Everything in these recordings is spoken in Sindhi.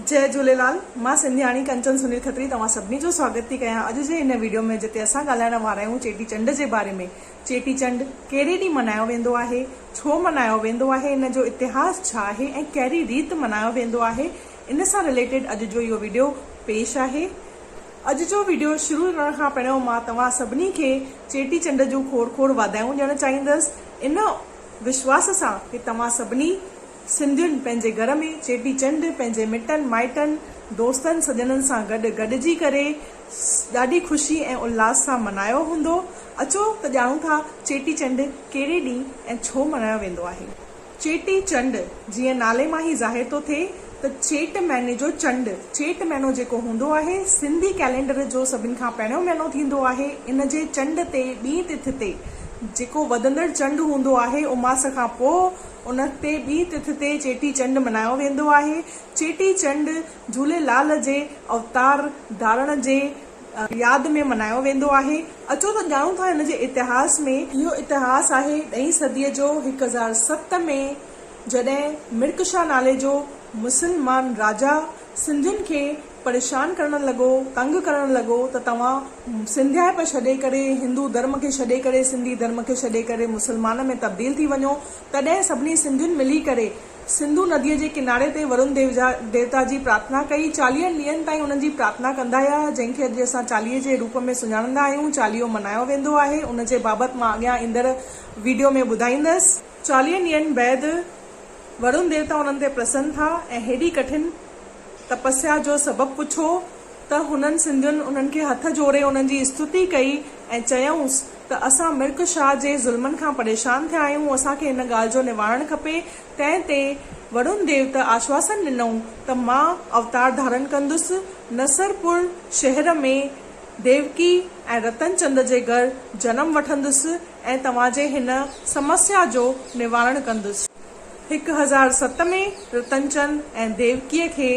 جئي جهوليلال مان سنڌياڻي ڪنچن سنيل کتري توهان سڀني جو سواگت ٿي ڪيان اڄ جي هن ويڊيو ۾ جتي اسان ڳالهائڻ وارا آهيون چيٽي چنڊ جي باري ۾ چيٽي چنڊ ڪهڙي ڏينهن ملهايو ويندو آهي ڇو ملهايو ويندو آهي ان جو اتهاس ڇا آهي ۽ ڪهڙي ريت ملهايو ويندو آهي ان سان رليٽيڊ اڄ جو اهو ويڊيو پيش آهي. اڄ جو ويڊيو شروع ڪرڻ کان پهريون مان توهان سڀني کي چيٽي چنڊ جون کوڙ کوڙ واڌايون ڏيڻ چاهيندس ان وشواس سان ڪي توهان سڀني سنڌين پنهنجي گهر ۾ چيٽي چنڊ پنهنجي مٽن مائٽن دوستن سڄڻن سان گڏ گڏجي ڪري ڏاڍي خوشي ۽ الهاس سان ملهايو هوندو. اچو ته ڄاڻون ٿا چيٽي چنڊ ڪهڙي ڏينهن ۽ ڇو ملهايو ويندو آهي. چيٽي چنڊ، جيئن نالي مان ئي ظاهر ٿو ٿئي ته چيٽ مهيني جو چنڊ، چيٽ مهينو جيڪو هوندو آهي، سنڌي ڪئلينڊر جو سڀن کان پهريون مهينو ٿيندو آهي، ان جي چنڊ تي ٻي تٿ تي جيڪو وڌندڙ چنڊ هوندو آهي، اماس کان پوء ان تي ٻي تٿ تي چيٽي چنڊ ملهايو ويندو آهي. چيٽي چنڊ جهوليلال جي اوتار ڌارڻ جي ياد ۾ ملهايو ويندو آهي. اچو ته ڄاڻون ٿا هن جي اتهاس ۾. اهو اتهاس آهي ڏهين صديء جو 1007 ۾ جڏهن مرڪ شاهه نالي جو مسلمان راجا سنڌين کي پريشان ڪرڻ لڳو، تنگ ڪرڻ لڳو ته توهان سنڌيائپ ڇڏي ڪري هندو ڌرم کي ڇڏي ڪري سنڌي ڌرم کي ڇڏي ڪري مسلمان ۾ تبديل ٿي وڃو تڏهن سڀني سنڌين ملي ڪري سنڌو نديء جي ڪناري تي ورون ديوتا جي پرارٿنا ڪئي. چاليهن ڏينهن تائين انهن جي پرارٿنا ڪندا رهيا، جنهن کي اڄ اسان چاليهي جي روپ ۾ سڃاڻندا آهيون. چاليهو ملهايو ويندو آهي. ان جي بابت مان اڳيان ايندڙ ويڊيو ۾ ٻڌائيندس. چاليهن ڏينهن بعد ورون ديوتا انهن تي پرسن ٿا ۽ هيڏي ڪٺن تپسيا جو سبب پڇو ته هنن سنڌين انهن کي هٿ جوڙي انهن جي استتي ڪئي ۽ چيائونس ته اسان مرڪ شاهه جي ظلمن کان پريشان ٿيا آهيون، اسان کي هن ڳالهه جو نواڻڻ کپي. تنهن تي ورون ديوتا آشواسن ڏنائون ته مان اوتار ڌارڻ ڪندس. نصرپور شهر ۾ ديوڪي ۽ رتن چند جي گهر جنم وٺندس ۽ توهان جي هن سمسيا جو نواڻڻ ڪندس. 1007 ۾ رتن چند ۽ ديوڪيء کي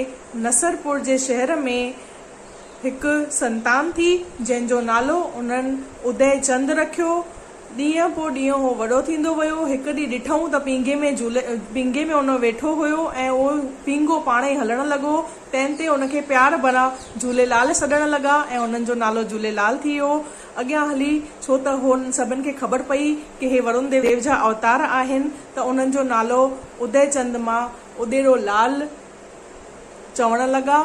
نصرپور جي شهر ۾ هڪ سنتان ٿي، جنهن جو نالو انهن ادي چند رکيو. ڏينهن پوء ڏينهن هو وڏو ٿيندو ويو. هڪ ڏينهن ڏٺائون ته پينگهي ۾ جهولي پينگهي ۾ ان ويٺو هيو ۽ اهو پينگهو پاڻ ئي هلڻ لڳو. تنهن تي ان کي پيار ڀرا جهوليلال سڏڻ لڳا ۽ انهن جو نالو جهوليلال ٿي ويو. اڳيان هلي ڇو ته هن سڀن کي خبر پئي ڪي هي ورون ديو جا اوتار آهن ته انهن جو نالو ادي چند مان اديرو لال چوڻ لڳا.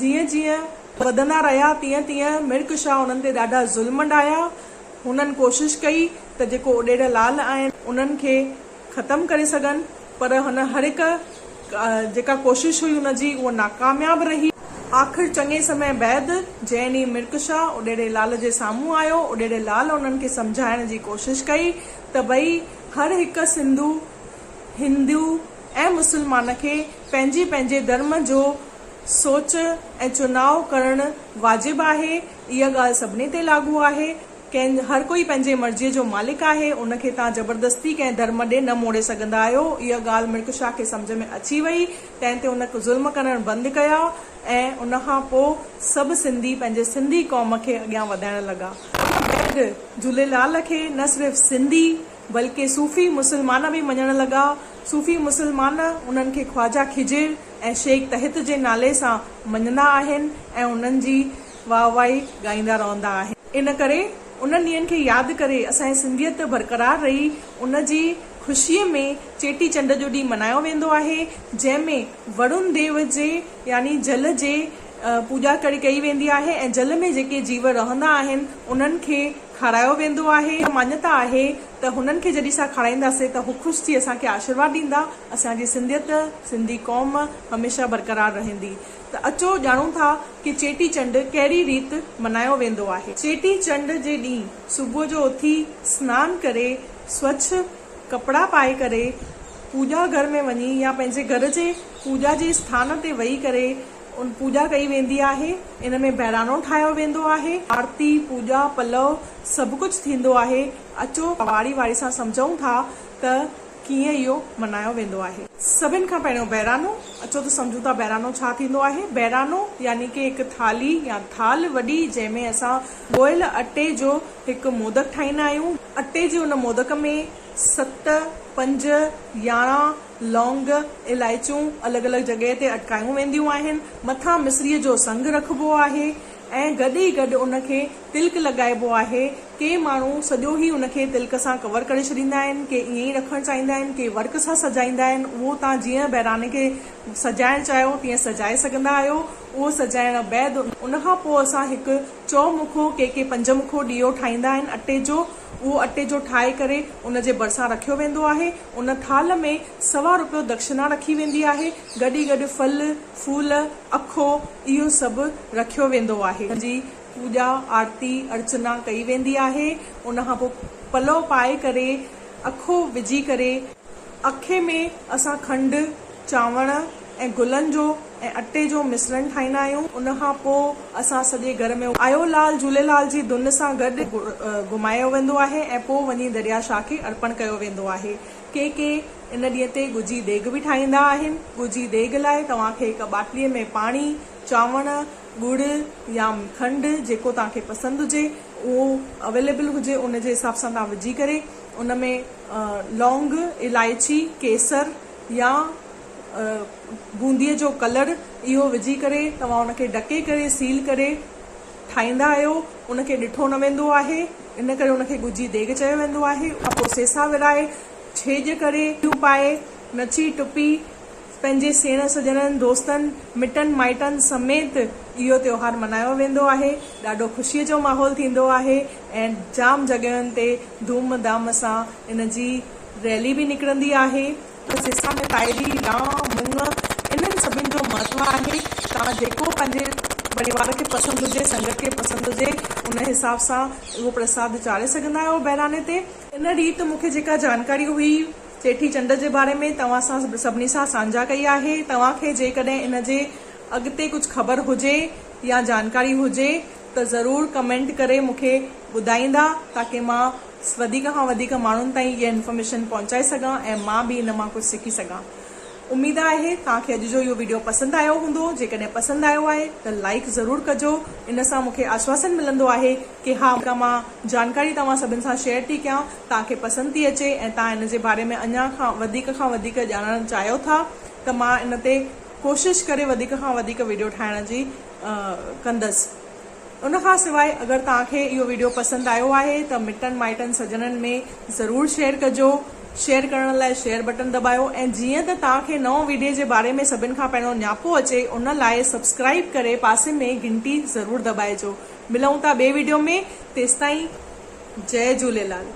جيئن جيئن وڌندا رهيا تيئن تيئن مرڪ شاهه انهن تي ڏاڍا ظلم ڍايا. هنن ڪوشش ڪئي ته جيڪو اڏيڙ لال آهن انهن کي ختم ڪري سگهن پر هن هر هڪ جيڪا ڪوشش هئي ان جي اها ناڪامياب رهي. آخر چڱي سمي بعد جنهن ڏينهن مرڪ شاهه اڏيڙي لال جي سامهون آيو، اڏيڙي لال انهن کي سمجهائڻ جي ڪوشش ڪئي ته ڀئي هر هڪ سنڌو، هندو ۽ مسلمان کي پنهنجي پنهنجي ڌرم جو سوچ ۽ چناء ڪرڻ واجب آهي، اها ڳالهه سڀني تي لاڳو آهي، ڪنهن هر ڪوئي پنهنجي مرضيء جو مالڪ آهي، ان کي توهان زبردستي ڪنهن ڌرم ڏي نه موڙي سگهندا آهيو، اها ڳالهه مرڪ شاهه کي سمجهه ۾ اچي وئي، تنهن تي هن ظلم ڪرڻ بند ڪيا ۽ ان کان پوء سڀ سنڌي پنهنجي سنڌي قوم کي اڳيان وڌائڻ لڳا. ان بعد جهوليلال کي نه صرف سنڌي بلڪه صوفي مسلمان به مڃڻ لڳا. صوفي مسلمان انهن کي خواجه خضر ۽ شيخ تحت جي نالي سان مڃندا آهن ۽ انهن جي واهه واهي ڳائيندا رهندا آهن. ان ڪري انهن ڏينهن کي ياد ڪري اسان جي سنڌيت برقرار رهي ان جي خوشيء ۾ چيٽي چنڊ جو ڏينهن ملهايو ويندو آهي جنهن ۾ ورون ديو جي يعني جل جي پوڄا ڪري ڪئي ويندي آهي ۽ جل ۾ جيڪي جيو رهندا آهن انهن کي کارايو ويندو آهي. اها مڃتا آهي ته هنن کي جڏهن اسان کارائينداسين ته هو خوش ٿي اسان کي آشيرواد ڏيندا. اسان جي سنڌيت، سنڌي قوم هميشه برقرار رهندي. ته اچو ڄاڻون ٿا ڪي چيٽي چنڊ ڪهڙي ريت ملهايو ويندو آهي. چيٽي چنڊ جي ڏينهن صبح جو اٿي سنان ڪري سوڇ ڪپڙا پائي ڪري پوڄا گهر ۾ وڃي يا پنهنجي گهر جي پوڄا جي اسٿان تي ويهي ڪري ان پوڄا ڪئي ويندي آهي. ان ۾ بهراڻو ٺاهيو ويندو آهي. آرتي، پوڄا، پلئو سڀ ڪجهه ٿيندو آهي. اچو واري واري سان سمجهون ٿا ته ڪيئن اهو ملهايو ويندو آهي. سڀن کان پهريون بهراڻو، اچو ته سمجهون ٿا بهراڻو ڇا ٿيندو آهي. بهراڻو يعني ڪي هڪ ٿالهي يا ٿالهه وڏي جنهن ۾ اسان ڳوهيل اٽي جو هڪ مودڪ ٺاهيندا آهيون. اٽي جي ان مودڪ ۾ ست، پنج، 11 لونگ، الائچون الڳ الڳ جڳهه تي اٽڪايون وينديون آهن. مٿان مصريء جو سنگ رکبو آهي ۽ گڏ ئي گڏ ان کي تلڪ لڳائبو آهي. ڪي ماڻهو سڄو ئي ان کي تلڪ سان ڪور ڪري ڇڏيندا آهن، ڪي ائين ئي رکڻ چاهيندا آهن، ڪي ورق سان سجائيندا آهن. اهو توهان جيئن بهراڻي کي سجائڻ چاهيو تيئن سجائي سگهندا آهيو. اهو سجائڻ بعد ان کان پوء اسان هڪ چؤ مکو، ڪي ڪي پنج مکو ڏيئو ٺاهيندا آهن اٽي جو. اهو اٽي جو ٺاهي ڪري ان جي ڀرسان رکيو ويندو آهي. ان ٿالهه ۾ سوا روپيو دڪشنا رکي ويندي آهي. گڏ ئي گڏ ڦل، ڦول، اکو اهو سڀ رکيو ويندو آهي. جي پوڄا، آرتي، ارچنا ڪئي ويندي آهي. ان کان پوء پلئو پائي ڪري اکو وجهي ڪري. اکي ۾ اسان کنڊ، چانور ۽ گلن جو ۽ اٽي جو مسرڻ ٺاهيندا آهيون. ان کان پوء اسان سڄي گهر ۾ آيو لال جهوليلال جي ڌن سان گڏ گهمايو ويندو آهي ۽ پوء وڃي دريا شاهه کي ارپڻ ڪيو ويندو آهي. ڪي ڪي ان ڏينهن تي ڳجهي ديڳ به ٺاهيندا آهن. ڳجهي ديڳ لاء توهان کي هڪ ٻاٽلي ۾ پاڻي، چانور، ڳڙ يا کنڊ جيڪو توهان کي پسند هجي اهو اويليبل هجي ان جي حساب سان توهان وجهي ڪري ان ۾ لونگ، الائچي، ڪيسر يا بونديء جو ڪلر اهو وجهي ڪري توهان ان کي ڍڪي ڪري سيل ڪري ٺاهيندا آهيو ان کي ڏٺو نه ويندو آهي ان ڪري ان کي ڳجهي ديڳ چيو ويندو آهي. ان کان پوء سيسا ورهائي ڇيڄ ڪري ٽيون پائي نچي ٽپي پنهنجي سيڻ سڄڻن دوستن مٽن مائٽن سميت اهو تيوهار ملهايو ويندو آهي ڏاڍو خوشيء جو ماحول ٿيندو آهي ۽ جام جڳهين تي ڌوم ڌام سان ان جي ريلي به نڪرندي آهي. سيسا ۾ تائري، رانء، مڱ انهن سڀن جو مهتو آهي. توهان جيڪو پنهنجي پريوار کي پسند هجي، سنگت کي پسند هجي ان حساب سان اهو پرساد چاڙهي سگهندا آهيو بهراڻي تي. ان ريت مون کي جيڪا جانڪاري هئي چيٽي چنڊ جي باري ۾ توهان سان سڀني سان سانجها ڪئي آهي. توهان کي جيڪڏهن ان جي اڳتي ڪجهه خبر هجي يا جانڪاري هجي ته ضرور ڪمينٽ ڪري مون کي ٻڌائيندا تاڪه مان وڌيڪ کان وڌيڪ ماڻهن تائين اها انفارميشن پهچائي سگهان ۽ مان به ان مان ڪجهه سکي سگهان. اميد آهي توهان کي اڄ جو اهو وڊيو پسند آيو هوندو جيڪڏهن پسند آيو آهي ته لائيڪ ضرور ڪجو ان سان مون کي آشواسن ملندو آهي ڪي ها جيڪا مان جانڪاري توهان سڀن سان شيئر ٿي ڪيان توهان کي پسند ٿي اچي ۽ توهان ان جي باري ۾ اڃا کان وڌيڪ کان وڌيڪ ڄاڻڻ چاهيو ٿا ته مان ان تي ڪوشش ڪري وڌيڪ کان وڌيڪ وڊيو ٺاهڻ جي ڪندس. ان کان سواء اگر توهان کي اهو وڊيو پسند آيو آهي ته مٽن مائٽن سڄڻن ۾ ضرور شيئر ڪجو. شيئر ڪرڻ لاء شيئر بٽن دٻايو ۽ جيئن ته توهان کي نئون وڊي جي باري ۾ سڀن کان پهريون نياپو اچي ان لاء سبسڪرائيب ڪري پاسي ۾ گهنٽي ضرور دٻائجو. ملون ٿا ٻئي وڊيو ۾ تيستائين جئي جهوليلال.